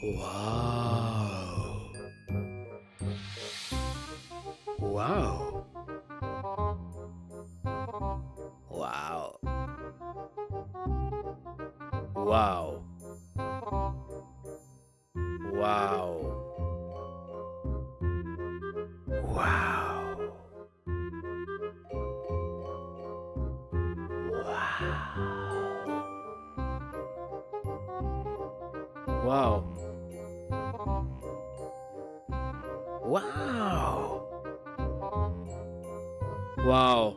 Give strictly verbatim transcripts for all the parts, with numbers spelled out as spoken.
Wow. Wow. Wow. Wow. Wow. Wow. Wow. Wow. Wow. Wow. Wow.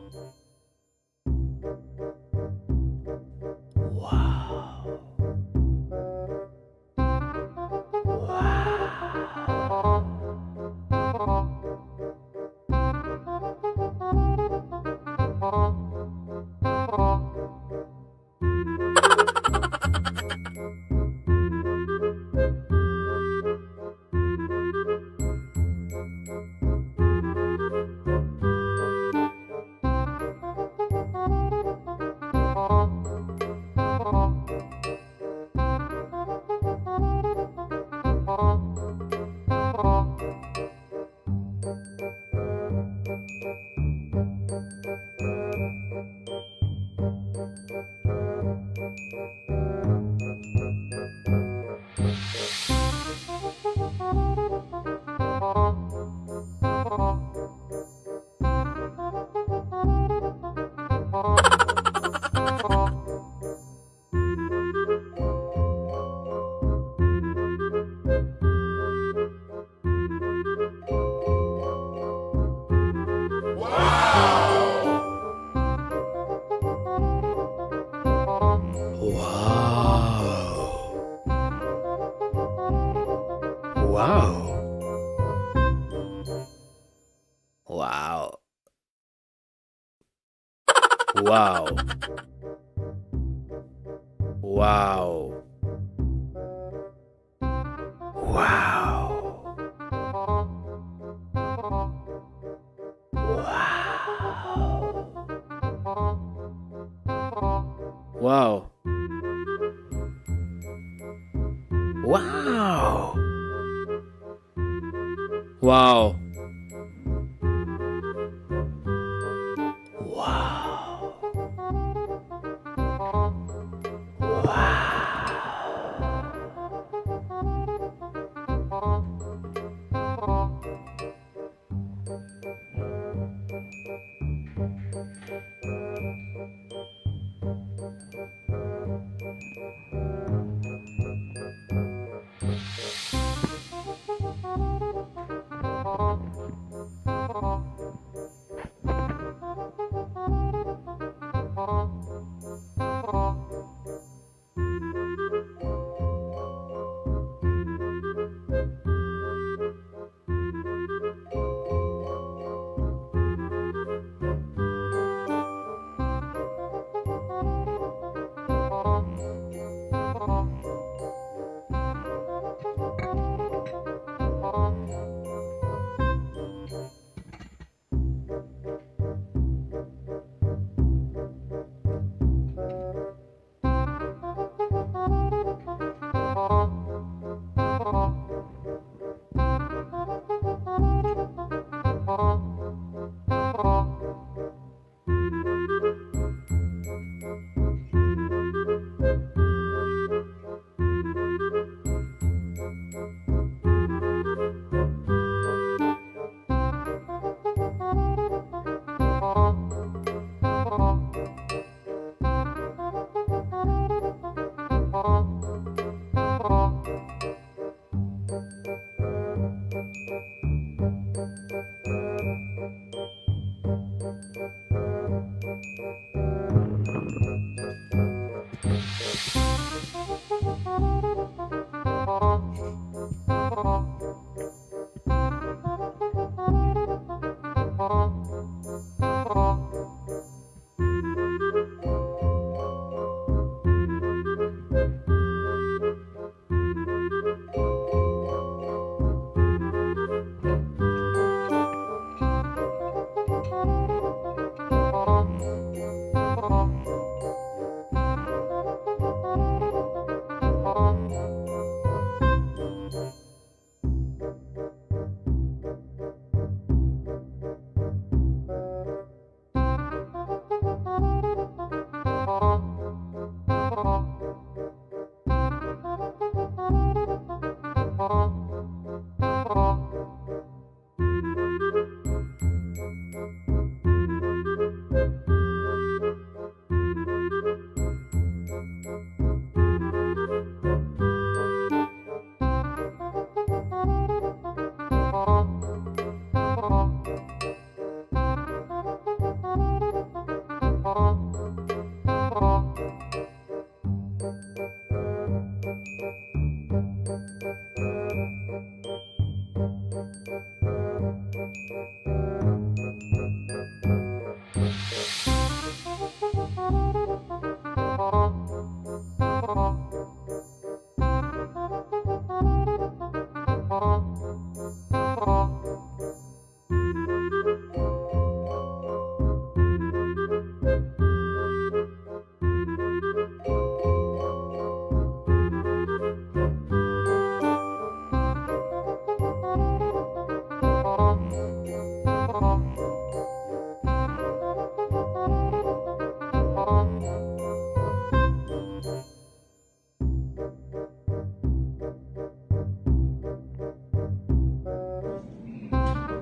Wow! Wow! Wow! Wow! Wow! Wow! Wow! Wow! Wow! Wow! Wow! Wow!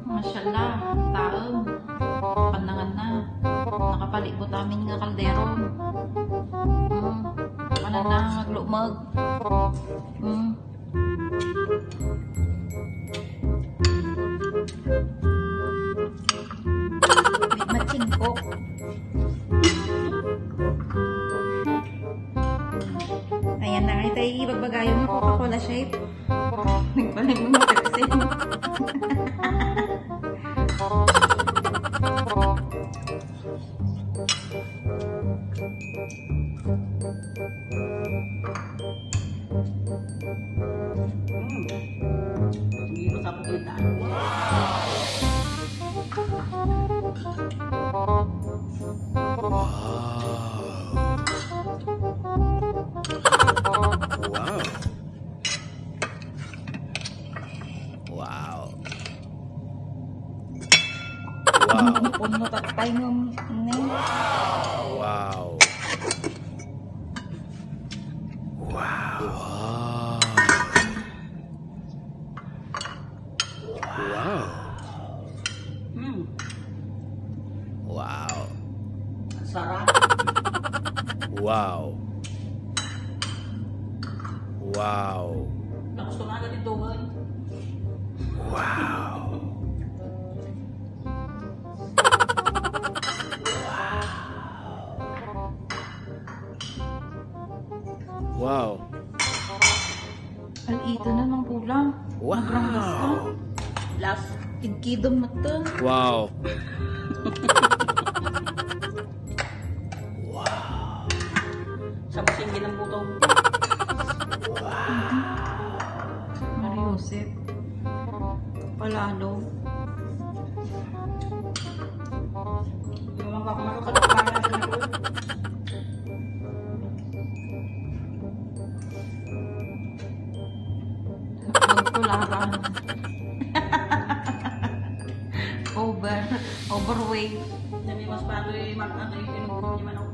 Mashallah, taem. Pannangan na. Nakapalibot amin nga kaldero. Mm. Kanan na, aglumeg. Mm. May matsingkok. Ayan na nga, itay ibagbagayo mo, Coca-Cola shape. Nagbalik mo, Pepsi. Mm. Hindi ko sa pagkita. Wow. Wow. Wow. Wow. Puno tatay mo, ne? Wow. Wow. Wow. Mm. Wow. Sarap. Wow. Wow. Tapos ko na agad ito, eh. Wow. Wow. Al-ita na ng ulam. Wow. Nagranggas na. Last. Kidkidam na to. Wow. Wow. Sa masing ginambuto. Wow. Mario Joseph. Palalo. Yung mga kakamano, kalakpayan na sila. Nagtularan. Over. Overweight. Namiwas pa rin yung mga ano, yung pinunod niya manok.